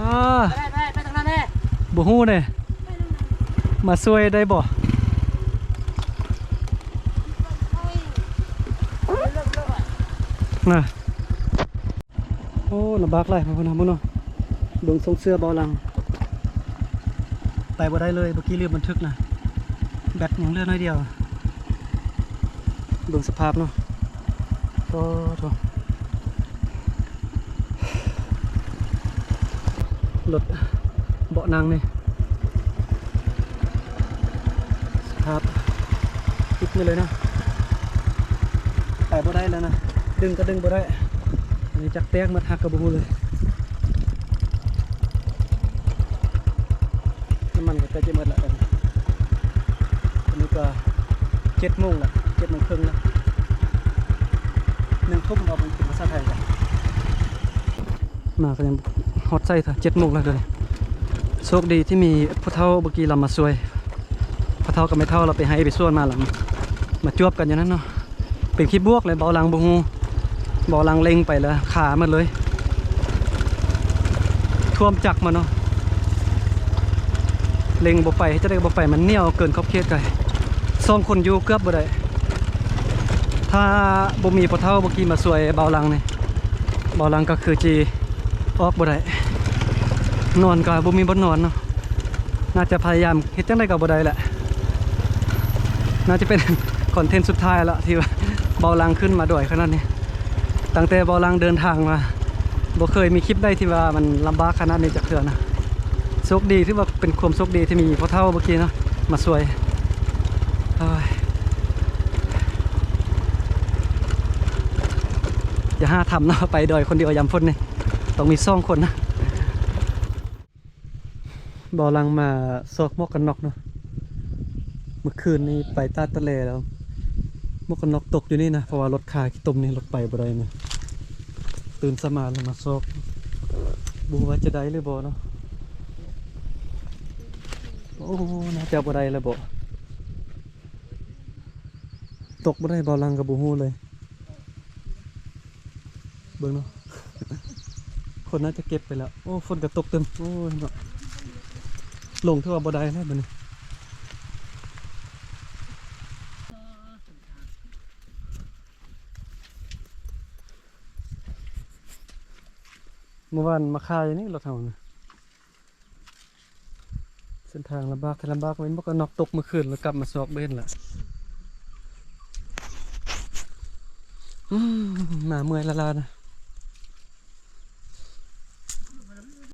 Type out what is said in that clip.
ອ່າ ໄປ ໄປ ໄປທາງນັ້ນແດ່ ບໍ່ຮູ້ເດ້ ມາຊ່ວຍໄດ້ບໍ່ ນະ. ໂອ້ ລຳບາກຫຼາຍພຸ້ນນະ ເບິ່ງເນາະ ເບິ່ງຊົງເສື້ອເບົາຫຼັງ ໄປບໍ່ໄດ້ເລີຍ ເມື່ອກີ້ລືມບັນທຶກນະ ແບັດຍັງເຫຼືອໜ້ອຍດຽວ ເບິ່ງສະພາບເນາະ ໂອ້ໂທ້ ລົດ ເບາະນັ່ງນີ້ ສະພາບ ປິດໝົດເລີຍນະ ໄປບໍ່ໄດ້ແລ້ວນະ ດຶງກໍດຶງບໍ່ໄດ້ ອັນນີ້ຈັກແຕກໝົດ ຫັກກໍບໍ່ຮູ້ເລີຍ ນ້ຳມັນກໍໃກ້ຈະໝົດແລ້ວ ຕອນນີ້ ຕອນນີ້ກໍເຈັດໂມງແລ້ວ ເຈັດໂມງເຄິ່ງແລ້ວ ໜຶ່ງທຸ່ມ ເວົ້າເປັນພາສາໄທ ມາກໍຍັງຮອດໃສເຈັດໂມງແລ້ວເດີ ໂຊກດີທີ່ມີຜູ້ເຖົ້າເມື່ອກີ້ລາວມາຊ່ວຍ ພໍ່ເຖົ້າກັບແມ່ເຖົ້າລາວໄປໄຮ່ໄປສວນມາ ລະມາຈວບກັນຢູ່ນັ້ນເນາະ ເປັນຂີ້ບວກແຫຼະ ເບົາຫຼັງບໍ່ຮູ້ ເບົາຫຼັງເລັ່ງໄປລະຄາໝົດເລີຍ ຖ້ວມຈັກມາເນາະ ເລັ່ງບໍ່ໄປ ເຮັດຈັ່ງໃດກໍບໍ່ໄປ ມັນໜຽວເກີນຂອບເຂດໄກ ສອງຄົນຢູ່ເກືອບບໍ່ໄດ້ ຖ້າບໍ່ມີພໍ່ເຖົ້າເມື່ອກີ້ມາຊ່ວຍເບົາຫຼັງນີ້ ເບົາຫຼັງກໍຄືຊິອອກບໍ່ໄດ້ ນອນກໍບໍ່ມີບ່ອນນອນເນາະ ໜ້າຈະພະຍາຍາມເຮັດຈັ່ງໃດກໍບໍ່ໄດ້ແຫຼະ ໜ້າຈະເປັນຄອນເທັນສຸດທ້າຍລະ ທີ່ວ່າເບົາຫຼັງຂຶ້ນມາດອຍຂະໜາດນີ້ ຕັ້ງແຕ່ເບົາຫຼັງເດີນທາງມາ ບໍ່ເຄີຍມີຄລິບໃດທີ່ວ່າມັນລຳບາກຂະໜາດນີ້ຈັກເທື່ອນະ ໂຊກດີ ຖືວ່າເປັນຄວາມໂຊກດີທີ່ມີພໍ່ເຖົ້າເມື່ອກີ້ເນາະ ມາຊ່ວຍ ໂອ້ຍ ຢ່າຫາທຳເນາະ ໄປດອຍຄົນດຽວຍາມຝົນນີ້ ຕ້ອງມີສອງຄົນນະ ເບົາຫຼັງມາຊອກໝວກກັນນັອກເນາະ ເມື່ອຄືນນີ້ໄປຕາດຕະແລແລ້ວ ໝວກກັນນັອກຕົກຢູ່ນີ້ນະ ເພາະວ່າລົດຄາຂີ້ຕົມນີ້ ລົດໄປບໍ່ໄດ້ນະ ຕື່ນສະມາແລ້ວມາຊອກ ບໍ່ຮູ້ວ່າຈະໄດ້ຫຼືບໍ່ເນາະ ໂອ້ ໜ້າຈະບໍ່ໄດ້ແລ້ວບໍ ຕົກບໍ່ໄດ້ ເບົາຫຼັງກໍບໍ່ຮູ້ເລີຍ ເບິ່ງເນາະ ຄົນໜ້າຈະເກັບໄປແລ້ວ ໂອ້ ຝົນກໍຕົກຕື່ມ ໂອ້ຍເນາະ ລົງຖືວ່າບໍ່ໄດ້ແລ້ວບັດນີ້ ເມື່ອວານມາຄາຢູ່ນີ້ລົດເຮົານະ ເສັ້ນທາງລຳບາກແທ້ລຳບາກ ແມ່ນໝວກກັນນັອກຕົກມື້ຄືນ ແລ້ວກັບມາຊອກບໍ່ເຫັນລະ ອືມ ໜ້າເມື່ອຍລ້າໆນະ